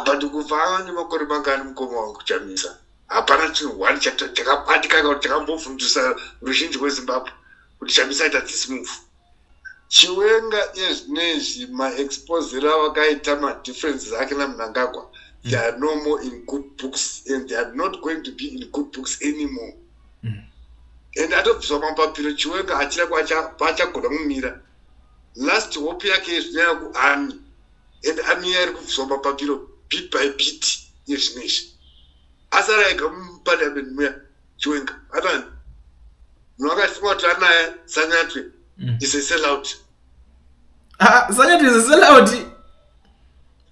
But kubva ava nemakore mangani mukoma wangu Chamisa, hapana chinhu one chakabatika kana kuti chakambovhundisa ruzhinji rweZimbabwe kuti Chamisa aita this move. Chiwenga ezvinezvi maexposero avakaita madifferences ake naMnangagwa, they are no more in good books and they are not going to be in good books anymore. And atobviswa mapapiro Chiwenga achira paachagona kumira. Last hope yake yezvinyaya kuarmy, and army iya iri kubviswa mapapiro bit by bit yezvinezvi. Asara ega muparliament muya Chiwenga anani munhu akafunga kuti anaye Sanyatwe is a sellout. Ah, Sanyatwe is a sellout.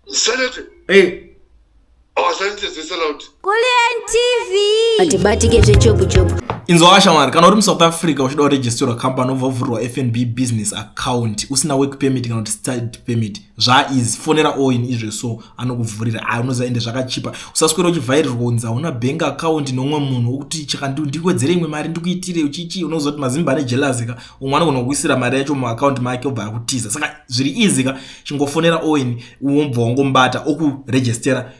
Sanyatwe. Hey. Oh, Sanyatwe is a sellout. Kulian TV. Atibatike zvechopu chopu. Inzwa shamwari, kana uri muSouth Africa uchida kuregisterwa company wobva wavhurirwa FNB business account usina work permit kana kuti study permit, zvaizi fonera Owen izve so anokuvhurira. Ah, unoziva ende zvakachipa, usaswera uchivhairirwa kunzi hauna bank account nomwe munhu wokuti chaka ndiwedzere imwe mari ndikuitire uchichi. Unoziva kuti mazimba ane jealousy ka, umwe anogona kukuisira mari yacho muaccount make obva akutiza. Saka zviri easy ka, chingofonera Owen wobva wangomubata okuregistera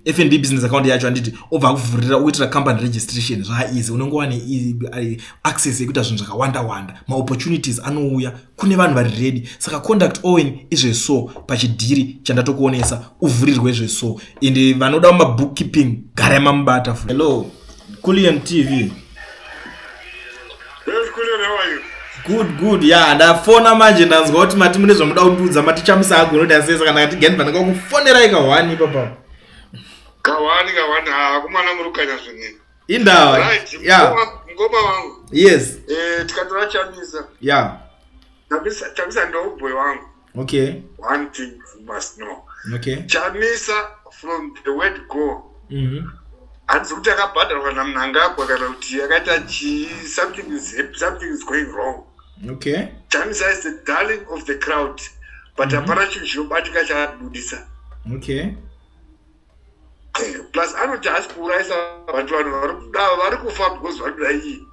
FNB business account yacho, handiti? Obva akuvhurira ukuitira company registration. Zvaizi unenge wane access yekuita zvinhu zvakawanda wanda, maopportunities anouya kune vanhu vari ready. Saka contact Owen izveso pachidhiri chandatokuonesa, uvhurirwe zveso. Ende vanoda mabookkeeping, garai mamubata. Hello, Kulian TV. Yes, Kulian, how are you? Good, good. Ya, ndafona manje ndanzwa kuti mati mune zvamuda kundiudza, mati Chamisa agona kuti asei, saka ndakati gani pandanga kufonerai kahwani ipapa. Kahwani, kahwani, ha, kumana muri kukanya zvinhu. Indawa. Right, ya. Mukoma wangu. Yes. Tikatora Chamisa. Chamisa, Chamisa ndo boy wangu. One thing you must know. Chamisa from the word go. Hanzi kuti akabhadharwa naMnangagwa kana kuti akaita chii, something is going wrong. Chamisa is the darling of the crowd, but hapana chinhu chinobatika chaabudisa. Plus anoti haasi kuurayisa vanhu, vanhu vari kuda vari kufa because vari kuda iyi.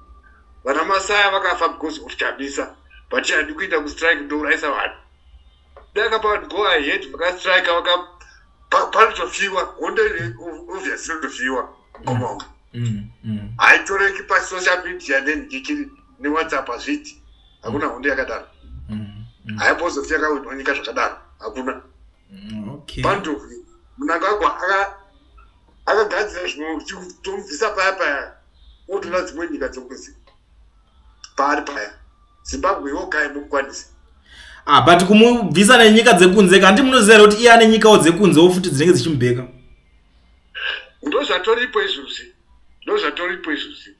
Vana Masaya vakafa because of Chamisa, but handi kuenda kustrike ndourayisa vanhu. Dai akapa vanhu go ahead vakastrike vaka panotofiwa hondo, obviously inotofiwa ngoma. Haitoreki pasocial media nenhikiri neWhatsApp, hazviiti, hakuna hondo yakadaro. Haimbozofi yakawinwa nyika zvakadaro, hakuna. Pando Mnangagwa akagadzira zvimwe, tomubvisa paya paya otoda dzimwe nyika dzokunze paari paya. Zimbabwe yoga imukwanise. Ah, but kumubvisa nenyika dzekunze, kanti munoziva here kuti iye ane nyikawo dzekunzewo futi dzinenge dzichimubheka? Ndo zvatoripo izvozvi, ndo zvatoripo izvozvi.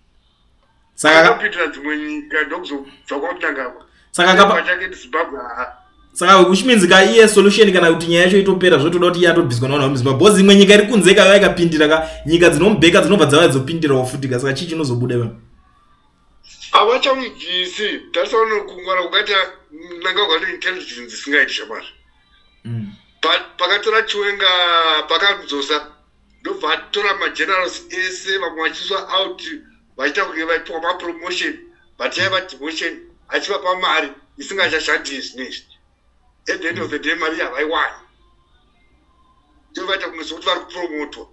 Saka akapindira dzimwe nyika ndokuzobva kwaMnangagwa. Saka pachake Zimbabwe haa. Saka which means ka iye solution kana kuti nyaya yacho itopera, zvotoda kuti iye atobviswa navanhu vemuZimbabwe, because imwe nyika iri kunze kaiva ikapindira ka, nyika dzinomubheka dzinobva dzauya dzopindirawo futi ka. Saka chii chinozobuda ipapo? Havachamubvisi. Tarisaona kungwara kukaita Mnangagwa neintelligence isingaiti shamwari. Pakatora Chiwenga, pakadzosa, ndobva atora magenerals ese, vamwe vachiiswa out vachiita kunge vaipiwa mapromotion, but yaiva demotion, achivapa mari isingachashandi zvinezvi. At the end of the day mari havaiwani, ndovaita kunge sokuti vari kupromotwa.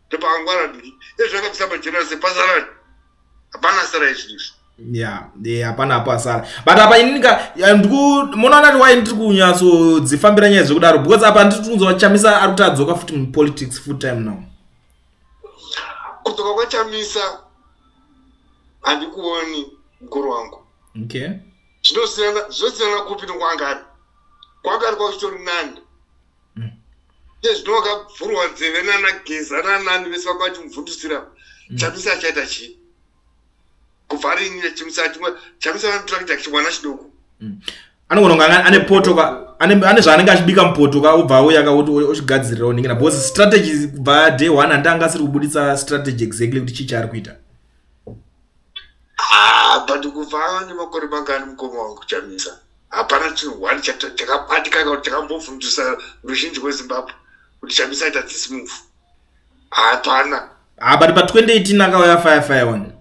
Ndopakangwara ndiki ezvo akabvisa magenerals epasarani, hapana sara izvinizvi. Ya, hapana hapo asara, but apa inini ka ndiku munoona kuti why ndiri kunyatsodzifambira nyaya dzekudaro, because apa ndiri kunzwa Chamisa ari kuti adzoka futi mupolitics full time now. Kudzoka kwaChamisa handikuoni, mukuru wangu. Zvinosiyana kupi nokwanga ari? Kwanga ari kwakuchitori nani. Ezvino wakavhurwa nzeve nana Geza nanani vese vanga vachimuvhundusira. Chamisa achaita chii? Kubva rini Chamisa? Chamisa vanotora kuita chimwana chidoko. Anogona kunge ane poto ka, ane zvaanenge achibika mupoto ka, obva auya ka oti ochigadzirirawo ningina, because strategy kubva day one handi anga asiri kubuditsa strategy exactly kuti chii chaari kuita. Ah, but kubva ava nemakore mangani mukoma wangu Chamisa, hapana chinhu one chakabatika kana kuti chakambovhundisa ruzhinji rweZimbabwe kuti Chamisa aita this move, hapana. Ah, but pa2018 akauya fire fire one.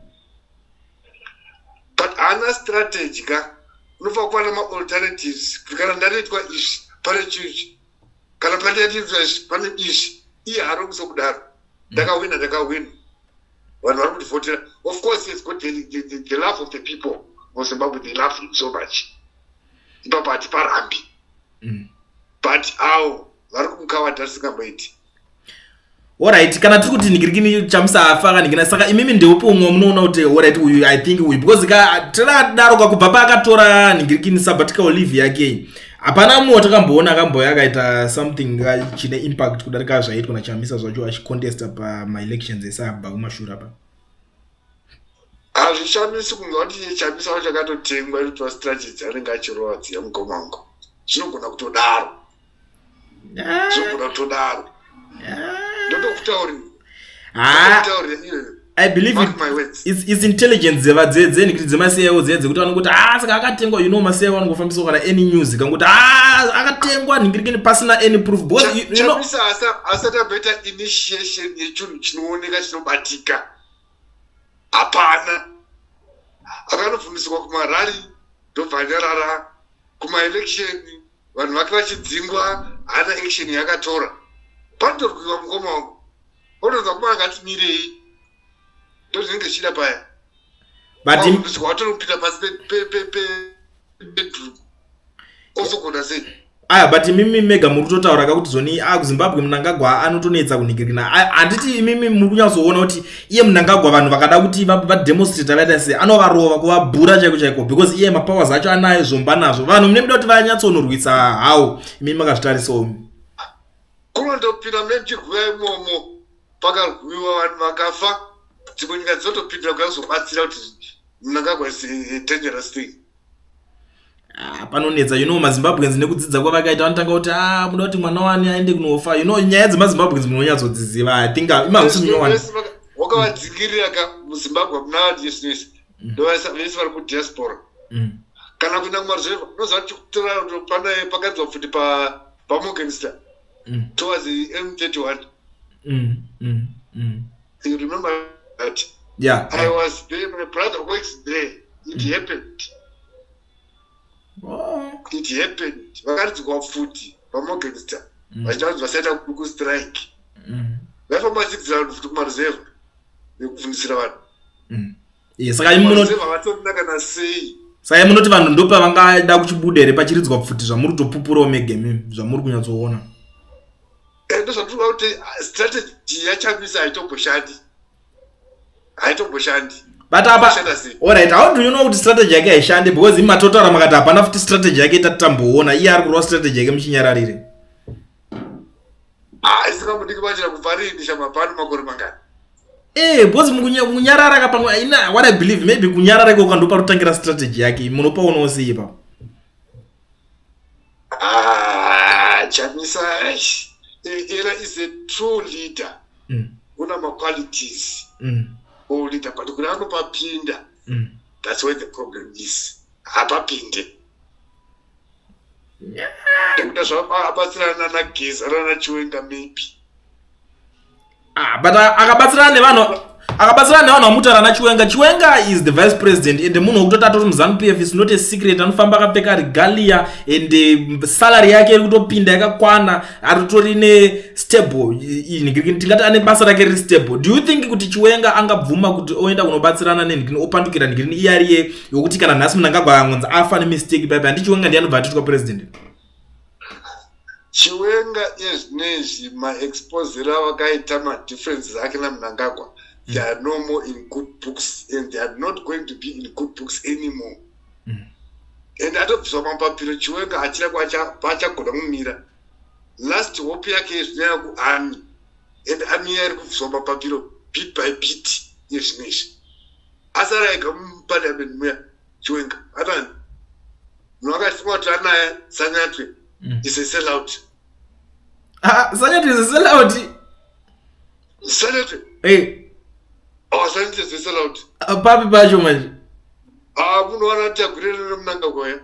But haana strategy ka. Unofanira kuva namaalternatives kuti kana ndanoitwa izvi, pane chinhu. Kana pane izvi, pane izvi, iye haarongise kudaro. Ndakawina, ndakawina, vanhu vari kundivhotera. Of course he's got the love of the people of Zimbabwe. They love him so much. Ipapo hatiparambi. But avo vari kumukawata risingamboiti. Alright, kana tiri kuti ningirikini Chamisa afa kaningina, saka imimi ndeupi umwe munoona kuti alright, uyu, I think uyu? Because ka tiradaro ka, kubva paakatora ningirikini sabbatical leave yake, hapana mumwe watakamboona akamboya akaita something chine impact kudarika zvaiitwa naChamisa zvacho achicontesta pamaelections ese abva kumashure apa. Hazvishamisi kunge wati Chamisa wacho akatotengwa inotiwa strategy anenge achirova dziya. Mukoma wangu, zvinogona kutodaro, zvinogona kutodaro. Ndotokutaurira. Ndotokutaurira iyoyo. I believe Mark my words. It's intelligence dzeva dzenhikiti dzemaCIO dziya dzekuti vanongoti, "Ah, saka akatengwa." MaCIO vanongofambiswa kana any news kangoti, "Ah, akatengwa nhingirikini," pasina any proof, because you know Chamisa asati amboita initiation yechinhu chinooneka, chinobatika, hapana. Akanobvumiswa kumarally, ndobva anyarara. Kumaelection vanhu vake vachidzingwa, haana action yakatora. Panotorwiwa, mukoma wangu, otonzwa kuma akatimirei, ndozvinenge zvichida paya. But Wabvumiswa, watonopinda pasi pedrum, ozogona sei? Aya, but imimi mega muri kutotaura kakuti zoni a kuZimbabwe Mnangagwa anotonetsa kunhingirikina. Handiti imimi muri kunyatsoona kuti iye Mnangagwa, vanhu vakada kuti vademonstrate, vaita sei, anovarova kuvabhura chaiko chaiko, because iye mapowers acho anayo, zvomba nazvo. Vanhu mune muda kuti vanyatsonorwisa hawo, imimi makazvitarisawo? Kunondopinda mune muchirwiwa imomo, pakarwiwa, vanhu vakafa, dzimwe nyika dzinotopindira kuya kuzobatsira kuti Mnangagwa is a dangerous thing. Ah, panonetsa. MaZimbabweans nekudzidza kwavakaita, vanotanga kuti, "Ah, muda kuti mwana wani aende kunofa?" Nyaya dzemaZimbabweans munonyatsodziziva. I think imahusi munyowani. Vese wakavadzingirira ka muZimbabwe, hamuna vanhu yezvinezvi, vese vari kudiaspora kana kuenda kumaruzevha. Unoziva kuti pane pakaidzwa pfuti paMorgenster towards the M31? You remember that? Yeah. I was there. My brother works there. It happened. Oh. It happened. Vakaridzwa pfuti paMorgenster vachida kuti vasaita kustrike. Vaifamba vachidzira vanhu futi kumaruzevha nekuvhundisira vanhu. Yeah, saka imi Maruzevha vatorina kana sei. Saka imi munoti vanhu ndopavangada kuchibuda here pachiridzwa pfuti, zvamuri kutopupurawo mega imimi, zvamuri kunyatsoona? Ndozvatinoda kuti strategy yaChamisa haitomboshandi, haitomboshandi. But apa Inoshanda sei? Alright, how do you know kuti strategy yake haishandi? Because imi matotaura makati hapana futi strategy yake itati tamboona. Iye ari kurova strategy yake muchinyararire. Ah, isingambodiki vachira kubva rini shamapano, makore mangani? Because mukunyarara kapamwe ina, what I believe, maybe kunyarara ikoko ndopanotangira strategy yake. Munopaonawo sei ipapo? Ah, Chamisa era is a true leader. Una maqualities oleader, but kuri anopapinda, that's where the problem is. Hapapinde nekuda zvaabatsirana naGeza nanaChiwenga maybe. Ah, but akabatsirana nevanhu vamutaura naChiwenga. Chiwenga is the vice president and munhu wekutoti atori muZANU PF, is not a secret. Anofamba akapfeka regalia and salary yake iri kutopinda yakakwana, aritori nestable, tingati ane basa rake riri stable. Do you think kuti Chiwenga angabvuma kuti oenda kunobatsirana nenhikini, opandukira nhikini, iye ariye yokuti kana nhasi Mnangagwa angonzi afa nemistake paipa, handi Chiwenga ndiye anobva atitwa president? Chiwenga ezvinezvi, maexposero avakaita madifferences ake naMnangagwa, they are no more in good books and they are not going to be in good books anymore. And atobviswa mapapiro Chiwenga, achira paachagona kumira. Last hope yake yezvinyaya kuarmy, and army iya iri kubviswa mapapiro bit by bit yezvinezvi. Asara ega muparliament muya Chiwenga. Anani munhu akafunga kuti anaye Sanyatwe is a sellout. Ah, Sanyatwe is a sellout? Sanyatwe. Oh, Sanyatwe is a sellout. Ah, papi pacho manje? Ah, munhu wanatagwirira neMnangagwa ya.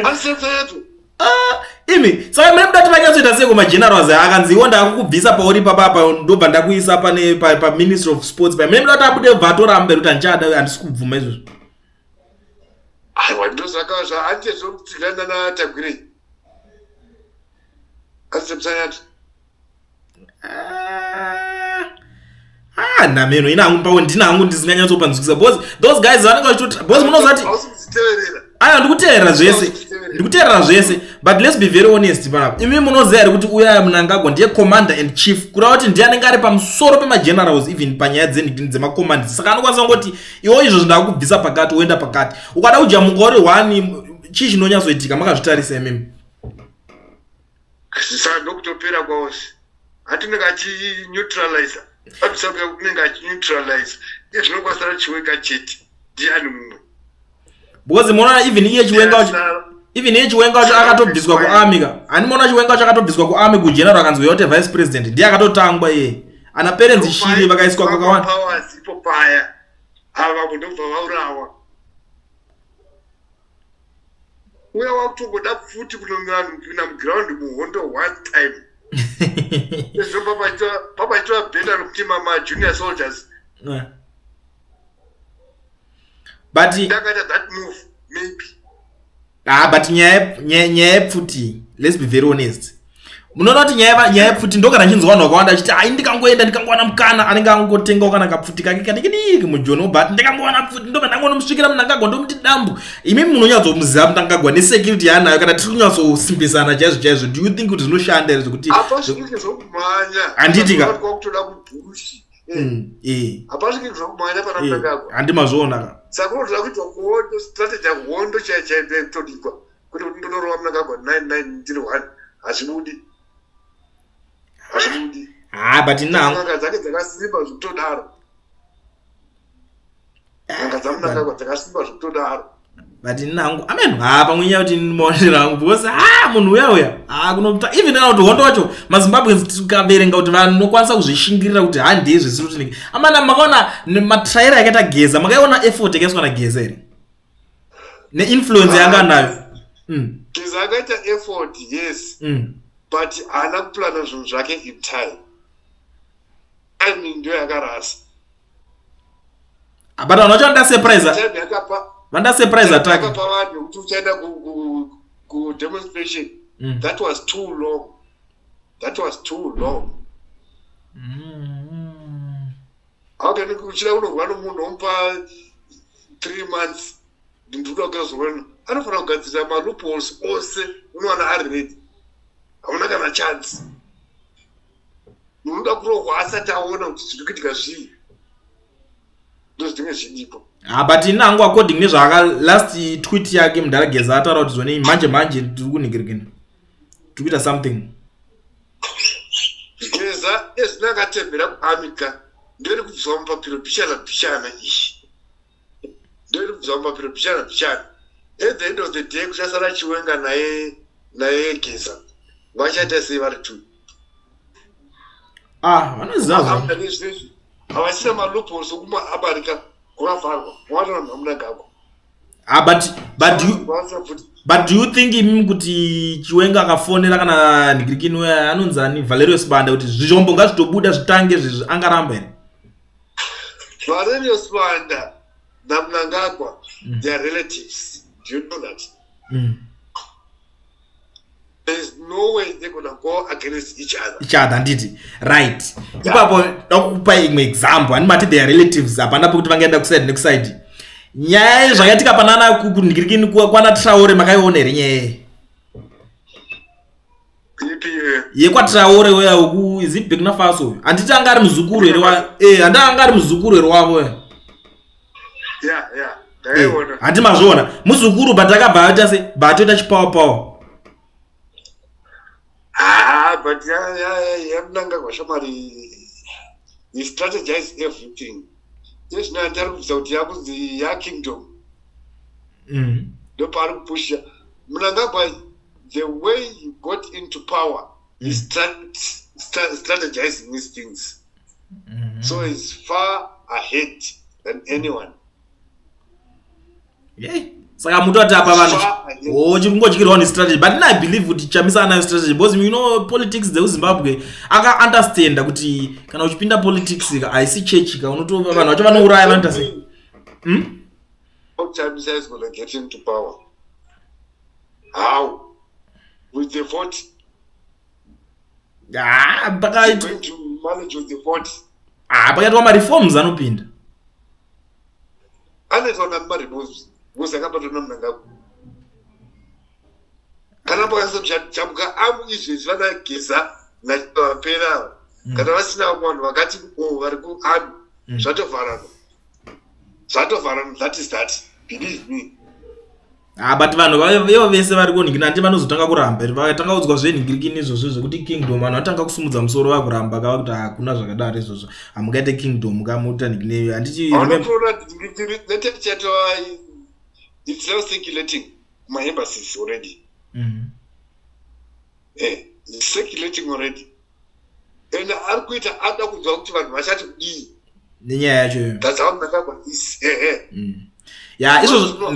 Anisanyatwe. Ah, imi saka mune muda kuti vanyatsoita sei kumagenerals akanzi, "Iwo ndakukubvisa pauri papapa, ndobva ndakuisa pane paMinistry of Sports pa"? Mune muda kuti abude bva atoramba kuti, "Handichada, handisi kubvuma izvozvo"? Aiwa, ndozvaka zvaandichezvokutsigirana naTagwirei. Asipsanyati. Ah, ah nameno ina hangu pawo ndina hangu ndisinganyatsopanzwisisa because those guys vanenge vachitoti because munoziva kuti aya ndikuteerera zvese, ndikuteerera zvese, but let's be very honest panapa. Imi munoziva here kuti uya Mnangagwa ndiye commander and chief, kureva kuti ndiye anenge ari pamusoro pemagenerals even panyaya dzemacommand? Saka anokwanisa kungoti iwo izvo zvindakubvisa pakati, woenda pakati. Ukada kujamuka uri one, chii chinonyatsoitika? Makazvitarisa imimi? Saka ndokutopera kwawose. Hatinenge achineutralize, abvisa unenge achineutralize izvinokwanisa Chiwenga chete. Ndiani mumwe? Because munoona even iye Chiwenga wacho akatobviswa kuarmy ka. Hani munoona Chiwenga wacho akatobviswa kuarmy, kugeneral, akanzi uyote vice president. Ndiye akatotangwa iye. Ana Perrance Shiri vakaiswa kwakawanda. Powers ipo paya, ava vamwe ndobva vaurawa. Uya wakutongoda futi kunomira muground muhondo one time. Izvo papaitwa better nokuti majunior soldiers But ndakaita that move maybe. Ah, but nyaya yepfuti, let's be very honest, munoona kuti nyaya yepfuti ndokana chinzwa vanhu vakawanda achiti, "Ai, ndikangoenda, ndikangowana mukana," anenge angotengawo kana kapfuti kake kadiki diki mujoni, but "Ndikangowana pfuti, ndobva ndangonomusvikira Mnangagwa, ndomuti dambu." Imimi munonyatsomuziva Mnangagwa nesecurity yaanayo. Kana tiri kunyatsosimbisana chaizvo chaizvo, do you think kuti zvinoshanda here zvekuti Hapasvikike zvokumhanya. Handiti ka? Kwakutoda kubhushi. Hapasvikike zvokumhanya pana Mnangagwa. Handi mazviona ka? Saka unotoda kuitwa kuhondo, strategy yahondo chaiyo chaiyo ndokutodikwa, kuti ndonorowa Mnangagwa 99 ndiri 1. Hazvibudi, hazvibudi. Ha, but now N'anga dzake dzakasimba zvekutodaro. N'anga dzaMnangagwa dzakasimba zvekutodaro. But nangu amen, ha, pamwe nyaya kuti maonero angu, because ha, munhu uya uya, ha, kunomuta even kana kuti hondo wacho, maZimbabweans tikaverenga kuti vanokwanisa kuzvishingirira kuti handei zvisiri kuti amana. Makaona matraira yakaita Geza? Makaiona effort yakaiswa naGeza here neinfluence yanga anayo? Geza akaita effort, yes, but haana kuplana zvinhu zvake in time. Timing ndio yakarasa. But vanhu vacho vanoda surprise. Time yakapa Vanoda surprise attack. Yakapa vanhu kuti uchaenda kudemonstration. That was too long, that was too long. Haugani uchida kunorwa nomunhu womupa 3 months, ndikuda kugazorwa. Anofanira kugadzirira maloopholes ose, unowana ari ready, hauna kana chance. Unoda kurohwa asati aona kuti zviri kuitika zvii. Ndo zvinenge zvidipo. Ah, but ini hangu, according nezvaaka last tweet yake mudhara Geza, ataura kuti zvoni manje manje tiri kunhingirikina, tiri kuita something. Geza ezvino akatembera kuarmy ka. Ndoiri kubviswa mupapiro bhichana bhichana iyi, ndoiri kubviswa mupapiro bhichana bhichana. At the end of the day kuchasara Chiwenga naye Geza. Vachaita sei vari two? Ah, vanoziva zvavo. Izvezvi havachina maloopholes okumaAmerica, kwakavharwa wana vanhu vaMnangagwa. Ah, but do you think imimi kuti Chiwenga akafonera kana nhingirikini uya anonzi ani, Valerio Sibanda, kuti zvombo ngazvitobuda zvitange zvezvi, angaramba here? Valerio Sibanda naMnangagwa, they are relatives. Do you know that? There is no way they're gonna go against each other. Each other, handiti? Right, ipapo dakukupa imwe example. Hani mati they are relatives, hapana pekuti vangaenda kuside nekuside. Nyaya zvakaitika panana kunhingirikini kwana Traore, makaiona here nyaya iyi? Ipi iyoyo? YekwaTraore uya uku, is it Burkina Faso uyu? Handiti anga ari muzukuru here wa handiti anga ari muzukuru here wavo uya? Ya, ndakaiona. Handi mazviona? Muzukuru, but akabva aita se bva atoita chipower power. Ah, but yaMnangagwa shamari, he strategize everything. Ezvino andari kubvisa kuti yakunzi yakingdom, ndopaari kupusha Mnangagwa. The way he got into power, he strategizing these things, so he's far ahead than anyone. Yeah. Saka mutoti apa vanhu Far ahead. Oh, chiri kungodyirwawo nestrategy. But I believe kuti Chamisa anayo strategy, because you know politics dzekuZimbabwe, akaunderstanda kuti kana uchipinda politics ka, haisi chechi ka. Unoto vanhu vacho vanouraya, vanoita sei? How Chamisa is gonna get into power? How? With the vote? Ah, pakaitwa ah, pakaitwa mareforms anopinda. Anoitwa nani mareforms? Because akabatwa naMnangagwa. Kana pakasachamuka amu izvezvi vana Geza nachivapera ava. Kana vasina vamwe vanhu vakati o oh, vari kuarmy. Zvatovharana. Zvatovharana, that is that. Believe me. Ah, but vanhu ivo vese vari kunhingirina handi vanozotanga kuramba here vakatanga kuudzwa zvenhingirikini izvozvo zvekuti kingdom vanhu vatanga kusumudza musoro vakuramba kava kuti hakuna zvakadaro izvozvo hamungaite kingdom kamuita nhingineyo handiti It's now circulating kumaembassies already. It's circulating already and ari kuita ada kunzwa kuti vanhu vachati kudii nenyaya yacho iyoyo. That's how Mnangagwa is. Ehe. Ya, izvozvo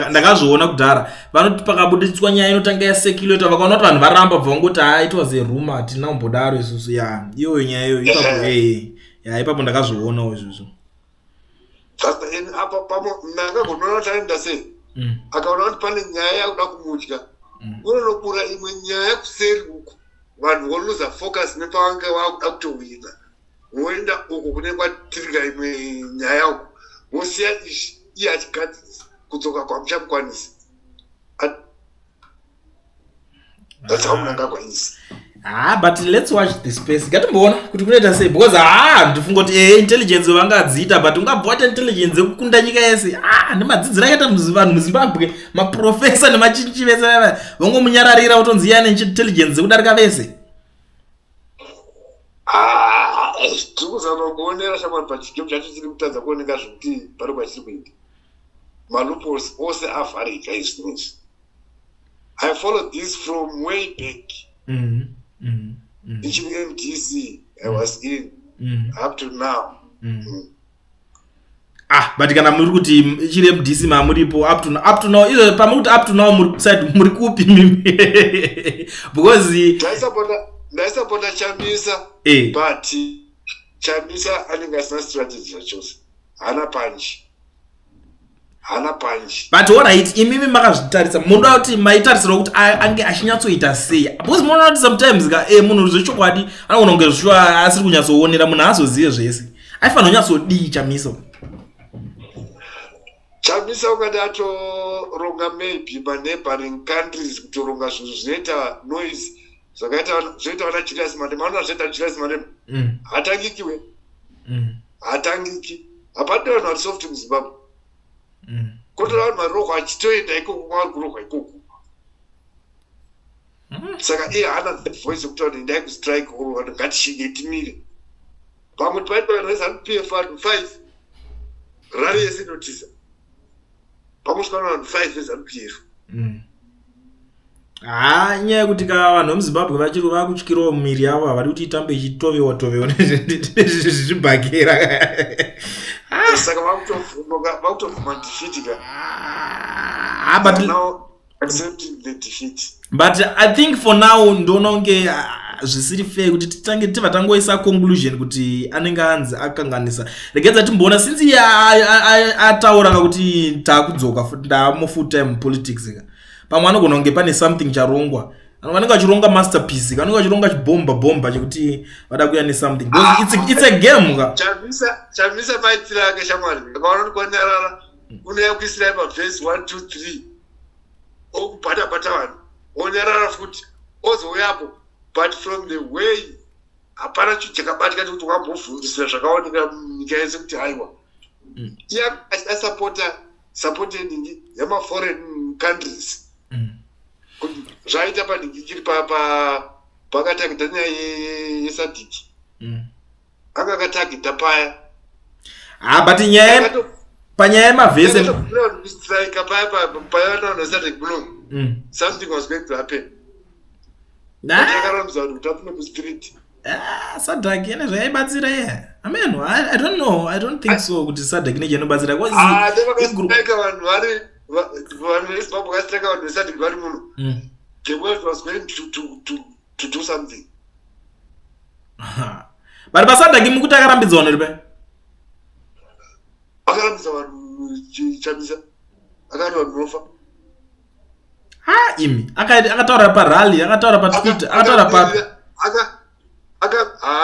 ndakazviona kudhara. Vanoti pakabuditswa nyaya inotanga yaseculator, vakaona kuti vanhu varamba bva vangoti ha, it was a rumor, hatina kumbodaro isusu. Ya, iyoyo nyaya iyoyo ipapo, ya, ipapo ndakazvionawo izvozvo. Apa pamwe Mnangagwa unoona kuti anoenda sei? Akaona kuti pane nyaya yakuda kumudya, unonobura imwe nyaya kuseri uku, vanhu voluza focus nepavange vakuda kutowina, voenda uko kune kwatirika imwe nyaya uko, vosiya izvi iye achigadzirisa kudzoka kwamuchamukwanisa. That's how Mnangagwa is. Ah, but let's watch the space. Ngatimboona kuti kunoita sei because ah, ndifunga kuti intelligence vangadziita, but ungabva waita intelligence yekukunda nyika yese. Ah, nemadzidziro akaita vanhu muZimbabwe, maprofesa nemachinchi vese vaya vongomunyararira votonzi iye ane intelligence yekudarika vese. Ah, tiri kuzama kuonera shamwari, but chigame chacho chiri kutadza kuoneka zvekuti pari kwachiri kuita. Maloopholes ose avharika izvinezvi. I followed this from way back. Ichiri MDC, I was in up to now. Ah, but kana muri kuti ichiri MDC mamuripo up to now, izvo pamuri kuti up to now muri side muri kupi mimi? Because Ndaisapota Chamisa, but Chamisa anenge asina strategy zvachose. Haana punch. Haana punch. But alright, imimi makazvitarisa, munoda kuti maitarisirwa kuti ange achinyatsoita sei? Because munoona kuti sometimes ka munhu zvechokwadi anogona kunge zvishuwa asiri kunyatsoonera, munhu haazozive zvese. Aifanira kunyatsodii Chamisa? Chamisa ukati atoronga maybe maneighboring countries kutoronga zvinhu zvinoita noise zvakaita zvinoita vana Julius Malema. Vanoona zvinoita Julius Malema. Hatangikiwe. Hatangiki. Hapana vanhu vari soft muZimbabwe. Kotora vanhu varirohwa achitoenda ikoko kwavari kurohwa ikoko. Saka iye haana that voice yekuti vanhu endai kustrike or vanhu ngatishinge timire. Pamwe paita vanhu veZANU PF vanhu five, rally yese inotiza. Pamwe svika vanhu five veZANU PF. Ha, inyaya yekuti ka vanhu vemuZimbabwe vachiri vakutyirawo miviri yavo, havadi kuti itambe ichitovewa tovewa nezvibhakera. Saka vakutobvuma defeat ka. Ah, but Now accepting the defeat. But I think for now ndoona kunge ah, zvisiri fair kuti titange tibva tangoisa conclusion kuti anenge anzi akanganisa. Regedza timboona since iye ataura ka kuti taakudzoka ndamo full time politics ka, pamwe anogona kunge pane something charongwa. Vanenge vachironga masterpiece ka, vanenge vachironga chibhomba bhomba chekuti vada kuya nesomething because it's a game ka. Chamisa maitiro ake shamwari, akaona kuti kwanyarara, unouya kuisirai mavhesi 1 2 3, okubata bata vanhu, onyarara futi, ozouyapo. But from the way hapana chinhu chakabatika chekuti wambovhundisira zvakaoneka munyika yese kuti haiwa, iye achida support yeningi yemaforeign countries. Kuti zvaita paningi chiri pakatagita nyaya yeSADC, anga akatagita paya. Ah, but nyaya panyaya yemavhese strike paya paya vanhu veSADC muno, something was going to happen. Yakarambidzwa vanhu kuti vapinde mustreet. Ah, SADC ine zvaibatsira iye ameno. I don't know, I don't think so kuti SADC ine chainobatsira. Ah, vakastrike vanhu vari vanhu veZimbabwe, vakastrike vanhu veSADC vari muno. The world was going to do something. But paSADC mukuti akarambidza vanhu ripe? Akarambidza vanhu Chamisa, akati vanhu nofa. Ha, imi akataura parally, akataura paTwitter, akataura papi?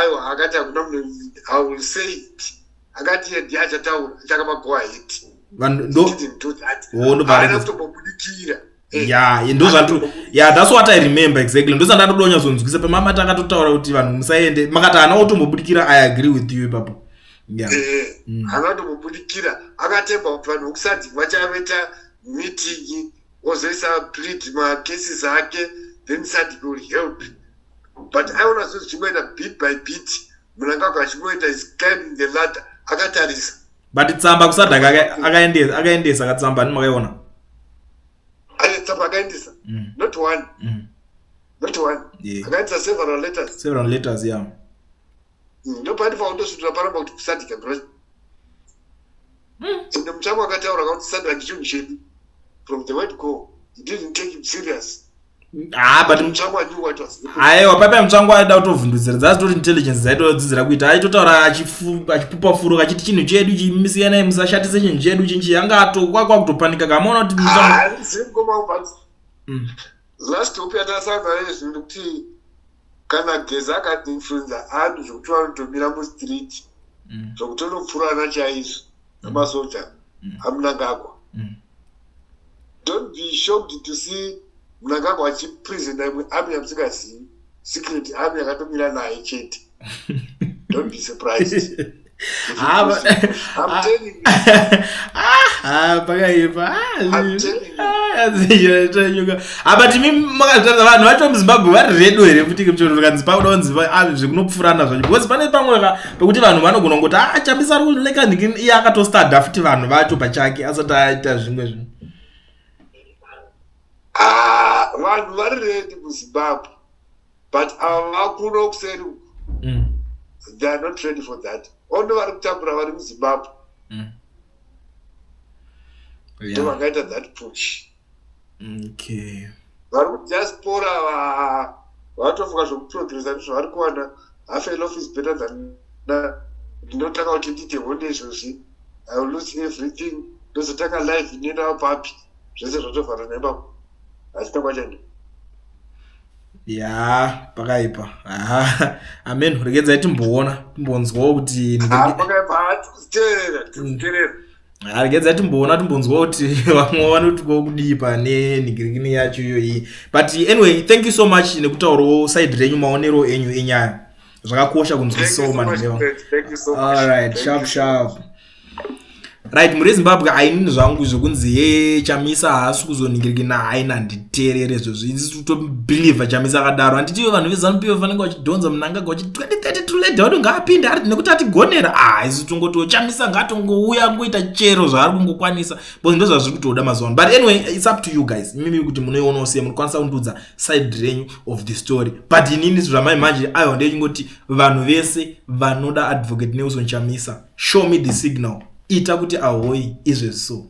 Aiwa, akati hakuna munhu. I will say it. Akati iye ndiye achataura, achakapa go ahead. Vanhu ndo He didn't do that. Oh, ndobva Haana aregedza. kutombobudikira. Ya, ndozvandu. Yeah, that's what I remember exactly. Ndosanda ndonyazonzwisa pamama takatotaura kuti vanhu musaende, makati haana kutombobudikira. I agree with you ipapo, yeah. Haana kutombobudikira. Akatemba kuti vanhu vekuSADC vachaveta meeting, ozoisa plead macases ake, then SADC will help. But aiona zvinhu zvichingoenda bit by bit, Mnangagwa achingoenda, is climbing the ladder akatarisa. But tsamba kuSADC akaendesa katsamba, ani makaiona? Tsamba akaendesa. Not one. Not one. Akaendesa several letters. Several letters, yeah. Ndopanofanira kutosvitira paramba kuti kuSADC hakuna. Ende Mutsvangwa akataura kuti SADC chinhu chedu from the word go. He didn't take it serious. Ah, but Mutsvangwa knew what was happening. Aiwa, paipai Mutsvangwa aida kutovhundudzira, dzazitori intelligence dzaitodzidzira kuita. Aitotaura achipupa furo kachiti chinhu chedu chimisiyanai, musashatise chinhu chedu chinchi. Anga ato kwakutopanika kamaona kuti Mutsvangwa Ah, zingoma, but last hope yatasangana nezvinhu ndekuti kana Geza akatiinfluenza anhu zvokuti vanotomira mustreet, zvokutonopfurana chaizvo namasoja aMnangagwa, don't be shocked to see Mnangagwa achipresenta imwe army yamusingazivi, secret army yakatomira naye chete. Don't be surprised. Ah, I'm telling you. Ah, pakaipa. I'm telling you. Tanyuka. But imi makazvitarisa, vanhu vacho muZimbabwe vari ready here futi kanzi pakuda kunzi zvekunopfurana zvacho? Because pane pamwe pekuti vanhu vanogona kungoti, a Chamisa ari kuleka ndiki, iye akatostada futi vanhu vacho pachake asati aita zvimwe zvinhu. Ah, vanhu vari ready muZimbabwe, but ava vakuno kuseri uku, they are not ready for that. Ono vari kutambura vari muZimbabwe ndo vakaita that push. Vari kudiaspora vatofunga zvokuprogresa zvavari kuwana. Half a loaf is better than ndinotanga kuti ndiite honde izvozvi, I will lose everything, ndozotanga life inoendawo papi? Zvese zvatovhara naipapo, hasina kwachaenda. Ya, pakaipa. Aha, amen. Regedzai timboona, timbonzwawo kuti Pakaipa, hatikuteerera, tikuteerera. Regedzai timboona, timbonzwawo kuti vamwe vanotikawo kudii pane nhingirikini yacho iyoyi. But anyway, thank you so much nekutaurawo side renyu, maonero enyu enyaya. Zvakakosha kunzwisisawo manheva. Alright, sharp sharp. Right, muri Zimbabwe, ainini zvangu zvekunzi ye Chamisa haasi kuzoningirikina, haina nditeerere izvozvo. Isi tobhilivha Chamisa akadaro. Handiti vanhu veZANU PF vanenge vachidhonza Mnangagwa vachiti 2030 leda wadu ngaapinde ari nekuti atigonera. Ah, isu tongoti Chamisa ngaatongouya angoita chero zvaari kungokwanisa, because ndo zvazviri kutoda mazuva ano. But anyway, it's up to you guys, imimi kuti munoionawo sei. Munokwanisa kundiudza side renyu of the story, but inini zvamai manje, aiwa, ndechingoti vanhu vese vanoda Advocate Nelson Chamisa, show me the signal. Ita kuti ahoi izvezvi so.